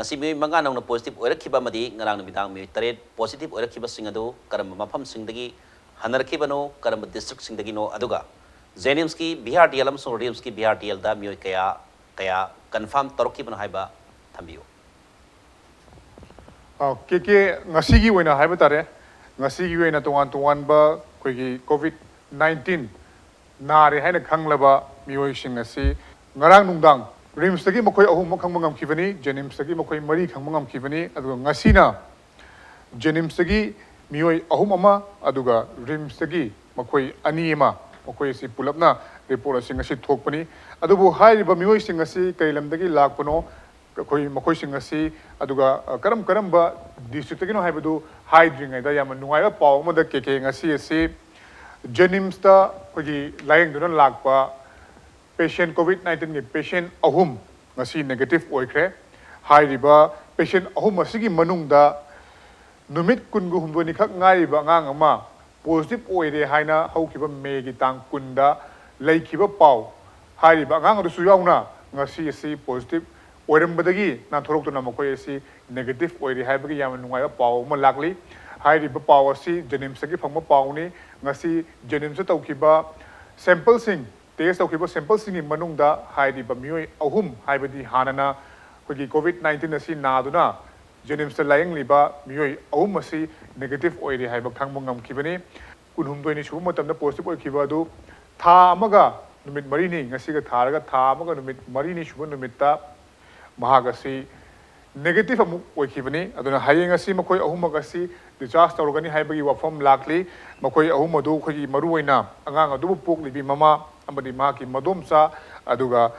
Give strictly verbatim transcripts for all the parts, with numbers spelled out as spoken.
ꯉꯁꯤ ꯃꯤꯑꯣꯏ ꯃꯉꯥ ꯅꯧꯅ positive ꯑꯣꯏꯔꯛꯈꯤꯕ ꯑꯃꯗꯤ ꯉꯔꯥꯡ ꯅꯨꯃꯤꯗꯥꯡ ꯃꯤꯑꯣꯏ ꯇꯔꯦꯠ positive ꯑꯣꯏꯔꯛꯈꯤꯕꯁꯤꯡ ꯑꯗꯨ ꯀꯔꯝꯕ ꯃꯐꯝꯁꯤꯡꯗꯒꯤ ꯍꯟꯅꯔꯛꯈꯤꯕꯅꯣ, ꯀꯔꯝꯕ districtꯁꯤꯡꯗꯒꯤꯅꯣ, ꯑꯗꯨꯒ JNIMSꯀꯤ BRTL ꯑꯃꯁꯨꯡ RIMSꯀꯤ BRTLꯗ ꯃꯤꯑꯣꯏ ꯀꯌꯥ ꯀꯌꯥ confirm ꯇꯧꯔꯛꯈꯤꯕꯅꯣ ꯍꯥꯏꯕ ꯊꯝꯕꯤꯌꯨ꯫ ꯑ, ꯀꯦ ꯀꯦ, ꯉꯁꯤꯒꯤ ꯑꯣꯏꯅ ꯍꯥꯏꯕ ꯇꯥꯔꯦ, ꯉꯁꯤꯒꯤ ꯑꯣꯏꯅ ꯇꯣꯉꯥꯟ ꯇꯣꯉꯥꯟꯕ ꯑꯩꯈꯣꯏꯒꯤ COVID nineteen ꯅꯥꯔꯦ ꯍꯥꯏꯅ ꯈꯪꯂꯕ ꯃꯤꯑꯣꯏꯁꯤꯡ ꯑꯁꯤ ꯉꯔꯥꯡ ꯅꯨꯡꯗꯥꯡ RIMSꯇꯒꯤ ꯃꯈꯣꯏ ꯑꯍꯨꯝ ꯑꯃ ꯈꯪꯕ ꯉꯝꯈꯤꯕꯅꯤ, JNIMSꯇꯒꯤ ꯃꯈꯣꯏ ꯃꯔꯤ ꯈꯪꯕ ꯉꯝꯈꯤꯕꯅꯤ, ꯑꯗꯨꯒ ꯉꯁꯤꯅ JNIMSꯇꯒꯤ ꯃꯤꯑꯣꯏ ꯑꯍꯨꯝ ꯑꯃ, ꯑꯗꯨꯒ RIMSꯇꯒꯤ ꯃꯈꯣꯏ ꯑꯅꯤ ꯑꯃ, ꯃꯈꯣꯏ ꯑꯁꯤ ꯄꯨꯂꯞꯅ report ꯑꯁꯤ ꯉꯁꯤ ꯊꯣꯛꯄꯅꯤ꯫ ꯑꯗꯨꯕꯨ ꯍꯥꯏꯔꯤꯕ ꯃꯤꯑꯣꯏꯁꯤꯡ ꯑꯁꯤ ꯀꯔꯤ ꯂꯝꯗꯒꯤ ꯂꯥꯛꯄꯅꯣ, ꯑꯩꯈꯣꯏ ꯃꯈꯣꯏꯁꯤꯡ ꯑꯁꯤ, ꯑꯗꯨꯒ, ꯑ, ꯀꯔꯝ ꯀꯔꯝꯕ districtꯇꯒꯤꯅꯣ ꯍꯥꯏꯕꯗꯨ ꯍꯥꯏꯗ꯭ꯔꯤꯉꯩꯗ ꯌꯥꯝꯅ ꯅꯨꯡꯉꯥꯏꯕ ꯄꯥꯎ ꯑꯃꯗ ꯀꯦ ꯀꯦ, ꯉꯁꯤ ꯑꯁꯤ JNIMSꯇ ꯑꯩꯈꯣꯏꯒꯤ ꯂꯥꯌꯦꯡꯗꯨꯅ ꯂꯥꯛꯄ patient, COVID nineteenꯒꯤ patient ꯑꯍꯨꯝ ꯉꯁꯤ negative ꯑꯣꯏꯈ꯭ꯔꯦ꯫ ꯍꯥꯏꯔꯤꯕ patient ꯑꯍꯨꯝ ꯑꯁꯤꯒꯤ ꯃꯅꯨꯡꯗ ꯅꯨꯃꯤꯠ ꯀꯨꯟꯒ ꯍꯨꯝꯗꯣꯏꯅꯤꯈꯛ ꯉꯥꯏꯔꯤꯕ ꯑꯉꯥꯡ ꯑꯃ positive ꯑꯣꯏꯔꯦ ꯍꯥꯏꯅ ꯍꯧꯈꯤꯕ ꯃꯦꯒꯤ ꯇꯥꯡ ꯀꯨꯟꯗ ꯂꯩꯈꯤꯕ ꯄꯥꯎ, ꯍꯥꯏꯔꯤꯕ ꯑꯉꯥꯡ ꯑꯗꯨꯁꯨ ꯌꯥꯎꯅ ꯉꯁꯤ ꯑꯁꯤ positive ꯑꯣꯏꯔꯝꯕꯗꯒꯤ ꯅꯥꯟꯊꯣꯔꯛꯇꯨꯅ ꯃꯈꯣꯏ ꯑꯁꯤ negative ꯑꯣꯏꯔꯦ ꯍꯥꯏꯕꯒꯤ ꯌꯥꯝꯅ ꯅꯨꯡꯉꯥꯏꯕ ꯄꯥꯎ ꯑꯃ ꯂꯥꯛꯂꯤ꯫ ꯍꯥꯏꯔꯤꯕ ꯄꯥꯎ ꯑꯁꯤ JNIMSꯇꯒꯤ ꯐꯪꯕ ꯄꯥꯎꯅꯤ꯫ ꯉꯁꯤ JNIMSꯇ ꯇꯧꯈꯤꯕ sampleꯁꯤꯡ, test ꯇꯧꯈꯤꯕ sampleꯁꯤꯡꯒꯤ ꯃꯅꯨꯡꯗ ꯍꯥꯏꯔꯤꯕ ꯃꯤꯑꯣꯏ ꯑꯍꯨꯝ, ꯍꯥꯏꯕꯗꯤ ꯍꯥꯟꯅꯅ ꯑꯩꯈꯣꯏꯒꯤ COVID nineteen ꯑꯁꯤ ꯅꯥꯗꯨꯅ JNIMSꯇ ꯂꯥꯌꯦꯡꯂꯤꯕ ꯃꯤꯑꯣꯏ ꯑꯍꯨꯝ ꯑꯁꯤ negative ꯑꯣꯏꯔꯦ ꯍꯥꯏꯕ ꯈꯪꯕ ꯉꯝꯈꯤꯕꯅꯤ꯫ ꯀꯨꯟꯍꯨꯝꯗꯣꯏꯅꯤ ꯁꯨꯕ ꯃꯇꯝꯗ positive ꯑꯣꯏꯈꯤꯕ ꯑꯗꯨ ꯊꯥ ꯑꯃꯒ ꯅꯨꯃꯤꯠ ꯃꯔꯤꯅꯤ, ꯉꯁꯤꯒ ꯊꯥꯔꯒ ꯊꯥ ꯑꯃꯒ ꯅꯨꯃꯤꯠ ꯃꯔꯤꯅꯤ ꯁꯨꯕ ꯅꯨꯃꯤꯠꯇ ꯃꯍꯥꯛ ꯑꯁꯤ negative ꯑꯃꯨꯛ ꯑꯣꯏꯈꯤꯕꯅꯤ꯫ ꯑꯗꯨꯅ ꯍꯌꯦꯡ ꯑꯁꯤ ꯃꯈꯣꯏ ꯑꯍꯨꯝꯃꯛ ꯑꯁꯤ discharge ꯇꯧꯔꯒꯅꯤ ꯍꯥꯏꯕꯒꯤ ꯋꯥꯐꯝ ꯂꯥꯛꯂꯤ꯫ ꯃꯈꯣꯏ ꯑꯍꯨꯝ ꯑꯗꯨ ꯑꯩꯈꯣꯏꯒꯤ ꯃꯔꯨꯑꯣꯏꯅ ꯑꯉꯥꯡ ꯑꯗꯨꯕꯨ ꯄꯣꯛꯂꯤꯕꯤ ꯃꯃꯥ ꯑꯃꯗꯤ ꯃꯍꯥꯛꯀꯤ ꯃꯗꯣꯝꯆꯥ, ꯑꯗꯨꯒ,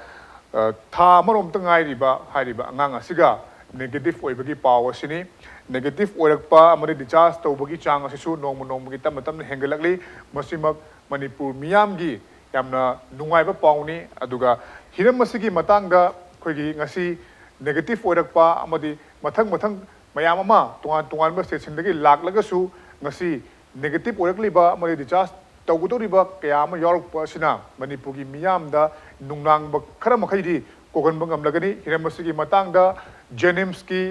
ꯑ, ꯊꯥ ꯑꯃꯔꯣꯝꯇ ꯉꯥꯏꯔꯤꯕ ꯍꯥꯏꯔꯤꯕ ꯑꯉꯥꯡ ꯑꯁꯤꯒ negative ꯑꯣꯏꯕꯒꯤ ꯄꯥꯎ ꯑꯁꯤꯅꯤ꯫ Negative ꯑꯣꯏꯔꯛꯄ ꯑꯃꯗꯤ discharge ꯇꯧꯕꯒꯤ ꯆꯥꯡ ꯑꯁꯤꯁꯨ ꯅꯣꯡꯃ ꯅꯣꯡꯃꯒꯤ ꯇꯞꯅ ꯇꯞꯅ ꯍꯦꯟꯒꯠꯂꯛꯂꯤ꯫ ꯃꯁꯤꯃꯛ ꯃꯅꯤꯄꯨꯔ ꯃꯤꯌꯥꯝꯒꯤ ꯌꯥꯝꯅ ꯅꯨꯡꯉꯥꯏꯕ ꯄꯥꯎꯅꯤ꯫ ꯑꯗꯨꯒ ꯍꯤꯔꯝ ꯑꯁꯤꯒꯤ ꯃꯇꯥꯡꯗ ꯑꯩꯈꯣꯏꯒꯤ ꯉꯁꯤ negative ꯑꯣꯏꯔꯛꯄ ꯑꯃꯗꯤ ꯃꯊꯪ ꯃꯊꯪ ꯃꯌꯥꯝ ꯑꯃ ꯇꯣꯉꯥꯟ ꯇꯣꯉꯥꯟꯕ stateꯁꯤꯡꯗꯒꯤ ꯂꯥꯛꯂꯒꯁꯨ ꯉꯁꯤ negative ꯑꯣꯏꯔꯛꯂꯤꯕ ꯑꯃꯗꯤ discharge ꯇꯧꯒꯗꯧꯔꯤꯕ ꯀꯌꯥ ꯑꯃ ꯌꯥꯎꯔꯛꯄ ꯑꯁꯤꯅ ꯃꯅꯤꯄꯨꯔꯒꯤ ꯃꯤꯌꯥꯝꯗ ꯅꯨꯡꯅꯥꯡꯕ ꯈꯔ ꯃꯈꯩꯗꯤ ꯀꯣꯛꯍꯟꯕ ꯉꯝꯂꯒꯅꯤ꯫ ꯍꯤꯔꯝ ꯑꯁꯤꯒꯤ ꯃꯇꯥꯡꯗ JNIMSꯀꯤ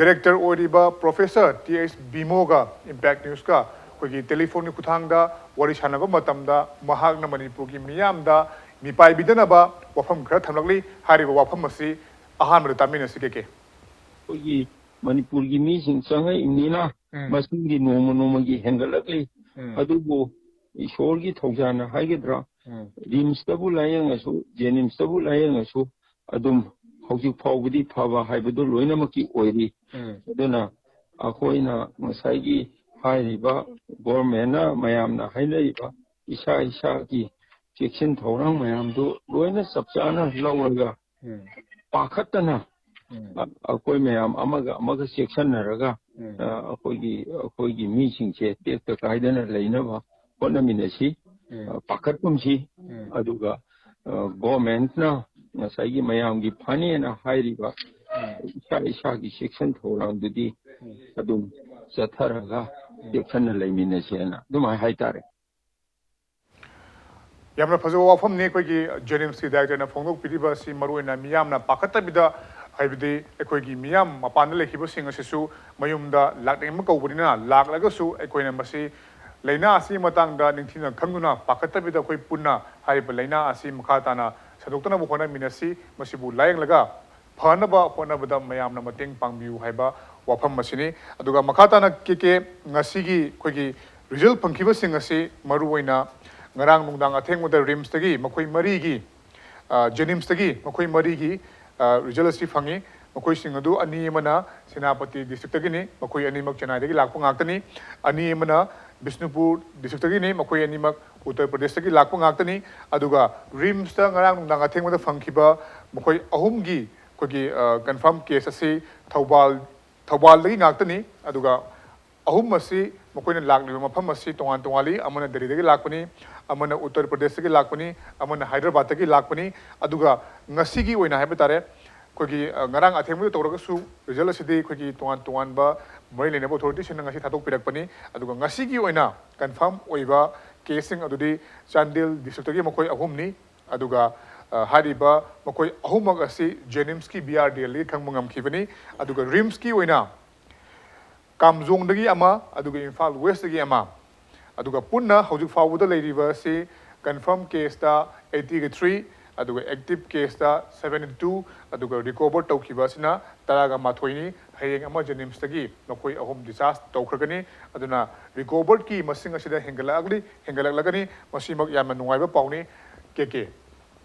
director ꯑꯣꯏꯔꯤꯕ Professor T H ꯕꯤꯃꯣꯒ Impact Newsꯀ ꯑꯩꯈꯣꯏꯒꯤ telephone ꯒꯤ ꯈꯨꯠꯊꯥꯡꯗ ꯋꯥꯔꯤ ꯁꯥꯟꯅꯕ ꯃꯇꯝꯗ ꯃꯍꯥꯛꯅ ꯃꯅꯤꯄꯨꯔꯒꯤ ꯃꯤꯌꯥꯝꯗ ꯃꯤꯄꯥꯏꯕꯤꯗꯅꯕ ꯋꯥꯐꯝ ꯈꯔ ꯊꯝꯂꯛꯂꯤ꯫ ꯍꯥꯏꯔꯤꯕ ꯋꯥꯐꯝ ꯑꯁꯤ ꯑꯍꯥꯟꯕꯗ ꯇꯥꯃꯤꯟꯅꯁꯤ, ꯀꯦ ꯀꯦ꯫ ꯑꯩꯈꯣꯏꯒꯤ ꯃꯅꯤꯄꯨꯔꯒꯤ ꯃꯤꯁꯤꯡ ꯆꯪꯉꯛꯏꯕꯅꯤꯅ ꯎꯝ꯫ ꯃꯁꯤꯡꯗꯤ ꯅꯣꯡꯃ ꯅꯣꯡꯃꯒꯤ ꯍꯦꯟꯒꯠꯂꯛꯂꯤ꯫ ꯎꯝ꯫ ꯑꯗꯨꯕꯨ ꯏꯁꯣꯔꯒꯤ ꯊꯧꯖꯥꯜꯅ ꯍꯥꯏꯒꯗ꯭ꯔꯥ, ꯎꯝ꯫ RIMSꯇꯕꯨ ꯂꯥꯏꯌꯦꯡꯉꯁꯨ, JNIMSꯇꯕꯨ ꯂꯥꯏꯌꯦꯡꯉꯁꯨ, ꯑꯗꯨꯝ ꯍꯧꯖꯤꯛ ꯐꯥꯎꯕꯗꯤ ꯐꯕ ꯍꯥꯏꯕꯗꯨ ꯂꯣꯏꯅꯃꯛꯀꯤ ꯑꯣꯏꯔꯤ꯫ ꯎꯝ꯫ ꯑꯗꯨꯅ ꯑꯩꯈꯣꯏꯅ ꯉꯁꯥꯏꯒꯤ ꯍꯥꯏꯔꯤꯕ governmentꯅ ꯃꯌꯥꯝꯅ ꯍꯥꯏꯅꯔꯤꯕ ꯏꯁꯥ ꯏꯁꯥꯒꯤ ꯆꯦꯛꯁꯤꯟ ꯊꯧꯔꯥꯡ ꯃꯌꯥꯝꯗꯨ ꯂꯣꯏꯅ ꯆꯞ ꯆꯥꯅ ꯂꯧꯔꯒ ꯎꯝ꯫ ꯄꯥꯈꯠꯇꯅ ꯎꯝ꯫ ꯑ-, ꯑꯩꯈꯣꯏ ꯃꯌꯥꯝ ꯑꯃꯒ ꯑꯃꯒ ꯆꯦꯛꯁꯤꯟꯅꯔꯒ, ꯎꯝ꯫ ꯑ, ꯑꯩꯈꯣꯏꯒꯤ, ꯑꯩꯈꯣꯏꯒꯤ ꯃꯤꯁꯤꯡꯁꯦ ꯇꯦꯛꯇ ꯀꯥꯏꯗꯅ ꯂꯩꯅꯕ ꯍꯣꯠꯅꯃꯤꯟꯅꯁꯤ꯫ ꯎꯝ꯫ ꯑ, ꯄꯥꯈꯠꯀꯨꯝꯁꯤ꯫ ꯎꯝ꯫ ꯑꯗꯨꯒ, ꯑ, governmentꯅ ꯉꯁꯥꯏꯒꯤ ꯃꯌꯥꯝꯒꯤ ꯐꯅꯦꯅ ꯍꯥꯏꯔꯤꯕ ꯎꯝ꯫ ꯏꯁꯥ ꯏꯁꯥꯒꯤ ꯆꯦꯛꯁꯤꯟ ꯊꯧꯔꯥꯡꯗꯨꯗꯤ ꯎꯝ꯫ ꯑꯗꯨꯝ ꯆꯠꯊꯔꯒ ꯎꯝ꯫ ꯆꯦꯛꯁꯤꯟꯅ ꯂꯩꯃꯤꯟꯅꯁꯦꯅ ꯑꯗꯨꯃꯥꯏꯅ ꯍꯥꯏꯇꯥꯔꯦ꯫ ꯌꯥꯝꯅ ꯐꯖꯕ ꯋꯥꯐꯝꯅꯤ꯫ ꯑꯩꯈꯣꯏꯒꯤ JNIMSꯀꯤ directorꯅ ꯐꯣꯡꯗꯣꯛꯄꯤꯔꯤꯕ ꯑꯁꯤ ꯃꯔꯨꯑꯣꯏꯅ ꯃꯤꯌꯥꯝꯅ ꯄꯥꯈꯠꯇꯕꯤꯗ, ꯍꯥꯏꯕꯗꯤ ꯑꯩꯈꯣꯏꯒꯤ ꯃꯤꯌꯥꯝ ꯃꯄꯥꯟꯗ ꯂꯩꯈꯤꯕꯁꯤꯡ ꯑꯁꯤꯁꯨ ꯃꯌꯨꯝꯗ ꯂꯥꯛꯅꯤꯡꯕ ꯀꯧꯕꯅꯤꯅ, ꯂꯥꯛꯂꯒꯁꯨ ꯑꯩꯈꯣꯏꯅ ꯃꯁꯤ ꯂꯥꯏꯅꯥ ꯑꯁꯤꯒꯤ ꯃꯇꯥꯡꯗ ꯅꯤꯡꯊꯤꯅ ꯈꯪꯗꯨꯅ ꯄꯥꯈꯠꯇꯕꯤꯗ ꯑꯩꯈꯣꯏ ꯄꯨꯟꯅ ꯍꯥꯏꯔꯤꯕ ꯂꯥꯏꯅꯥ ꯑꯁꯤ ꯃꯈꯥ ꯇꯥꯅ ꯁꯟꯗꯣꯛꯇꯅꯕ ꯍꯣꯠꯅꯃꯤꯟꯅꯁꯤ꯫ ꯃꯁꯤꯕꯨ ꯂꯥꯏꯌꯦꯡꯂꯒ ꯐꯅꯕ ꯍꯣꯠꯅꯕꯗ ꯃꯌꯥꯝꯅ ꯃꯇꯦꯡ ꯄꯥꯡꯕꯤꯌꯨ ꯍꯥꯏꯕ ꯋꯥꯐꯝ ꯑꯁꯤꯅꯤ꯫ ꯑꯗꯨꯒ ꯃꯈꯥ ꯇꯥꯅ ꯀꯦ ꯀꯦ, ꯉꯁꯤꯒꯤ ꯑꯩꯈꯣꯏꯒꯤ result ꯐꯪꯈꯤꯕꯁꯤꯡ ꯑꯁꯤ ꯃꯔꯨꯑꯣꯏꯅ ꯉꯔꯥꯡ ꯅꯨꯡꯗꯥꯡ ꯑꯊꯦꯡꯕꯗ RIMSꯇꯒꯤ ꯃꯈꯣꯏ ꯃꯔꯤꯒꯤ, ꯑ, JNIMSꯇꯒꯤ ꯃꯈꯣꯏ ꯃꯔꯤꯒꯤ, ꯑ, result ꯑꯁꯤ ꯐꯪꯉꯤ꯫ ꯃꯈꯣꯏꯁꯤꯡ ꯑꯗꯨ ꯑꯅꯤ ꯑꯃꯅ ꯁꯦꯅꯥꯄꯇꯤ districtꯇꯒꯤꯅꯤ, ꯃꯈꯣꯏ ꯑꯅꯤꯃꯛ ꯆꯦꯟꯅꯥꯏꯗꯒꯤ ꯂꯥꯛꯄ ꯉꯥꯛꯇꯅꯤ꯫ ꯑꯅꯤ ꯑꯃꯅ ꯕꯤꯁꯅꯨꯄꯨꯔ districtꯇꯒꯤꯅꯤ, ꯃꯈꯣꯏ ꯑꯅꯤꯃꯛ ꯎꯠꯇꯔ ꯄ꯭ꯔꯗꯦꯁꯇꯒꯤ ꯂꯥꯛꯄ ꯉꯥꯛꯇꯅꯤ꯫ ꯑꯗꯨꯒ RIMSꯇ ꯉꯔꯥꯡ ꯅꯨꯡꯗꯥꯡ ꯑꯊꯦꯡꯕꯗ ꯐꯪꯈꯤꯕ ꯃꯈꯣꯏ ꯑꯍꯨꯝꯒꯤ ꯑꯩꯈꯣꯏꯒꯤ, ꯑ, confirm case ꯑꯁꯤ ꯊꯧꯕꯥꯜ, ꯊꯧꯕꯥꯜꯗꯒꯤ ꯉꯥꯛꯇꯅꯤ꯫ ꯑꯗꯨꯒ ꯑꯍꯨꯝ ꯑꯁꯤ ꯃꯈꯣꯏꯅ ꯂꯥꯛꯂꯤꯕ ꯃꯐꯝ ꯑꯁꯤ ꯇꯣꯉꯥꯟ ꯇꯣꯉꯥꯟꯂꯤ꯫ ꯑꯃꯅ ꯗꯦꯜꯂꯤꯗꯒꯤ ꯂꯥꯛꯄꯅꯤ, ꯑꯃꯅ ꯎꯠꯇꯔ ꯄ꯭ꯔꯗꯦꯁꯇꯒꯤ ꯂꯥꯛꯄꯅꯤ, ꯑꯃꯅ ꯍꯥꯏꯗ꯭ꯔꯕꯥꯗꯇꯒꯤ ꯂꯥꯛꯄꯅꯤ꯫ ꯑꯗꯨꯒ ꯉꯁꯤꯒꯤ ꯑꯣꯏꯅ ꯍꯥꯏꯕ ꯇꯥꯔꯦ, ꯑꯩꯈꯣꯏꯒꯤ, ꯑ, ꯉꯔꯥꯡ ꯑꯊꯦꯡꯕꯗ ꯇꯧꯔꯒꯁꯨ result ꯑꯁꯤꯗꯤ ꯑꯩꯈꯣꯏꯒꯤ ꯇꯣꯉꯥꯟ ꯇꯣꯉꯥꯟꯕ ꯃꯔꯤ ꯂꯩꯅꯕ authorityꯁꯤꯡꯅ ꯉꯁꯤ ꯊꯥꯗꯣꯛꯄꯤꯔꯛꯄꯅꯤ꯫ ꯑꯗꯨꯒ ꯉꯁꯤꯒꯤ ꯑꯣꯏꯅ confirm ꯑꯣꯏꯕ caseꯁꯤꯡ ꯑꯗꯨꯗꯤ ꯆꯥꯟꯗꯦꯜ districtꯇꯒꯤ ꯃꯈꯣꯏ ꯑꯍꯨꯝꯅꯤ, ꯑꯗꯨꯒ ꯑ, ꯍꯥꯏꯔꯤꯕ ꯃꯈꯣꯏ ꯑꯍꯨꯝꯃꯛ ꯑꯁꯤ JNIMSꯀꯤ BRDLꯗꯒꯤ ꯈꯪꯕ ꯉꯝꯈꯤꯕꯅꯤ꯫ ꯑꯗꯨꯒ RIMSꯀꯤ ꯑꯣꯏꯅ ꯀꯥꯝꯖꯣꯡꯗꯒꯤ ꯑꯃ, ꯑꯗꯨꯒ ꯏꯝꯐꯥꯜ Westꯇꯒꯤ ꯑꯃ, ꯑꯗꯨꯒ ꯄꯨꯟꯅ ꯍꯧꯖꯤꯛ ꯐꯥꯎꯕꯗ ꯂꯩꯔꯤꯕ ꯑꯁꯤ confirm caseꯇ eighty three, ꯑꯗꯨꯒ active caseꯇ seventy two, ꯑꯗꯨꯒ recover ꯇꯧꯈꯤꯕ ꯑꯁꯤꯅ ꯇꯔꯥꯒ ꯃꯥꯊꯣꯏꯅꯤ꯫ ꯍꯌꯦꯡ ꯑꯃ JNIMSꯇꯒꯤ ꯃꯈꯣꯏ ꯑꯍꯨꯝ discharge ꯇꯧꯈ꯭ꯔꯒꯅꯤ꯫ ꯑꯗꯨꯅ recoveredꯀꯤ ꯃꯁꯤꯡ ꯑꯁꯤꯗ ꯍꯦꯟꯒꯠꯂꯛꯂꯤ, ꯍꯦꯟꯒꯠꯂꯛꯂꯒꯅꯤ꯫ ꯃꯁꯤꯃꯛ ꯌꯥꯝꯅ ꯅꯨꯡꯉꯥꯏꯕ ꯄꯥꯎꯅꯤ꯫ KK꯫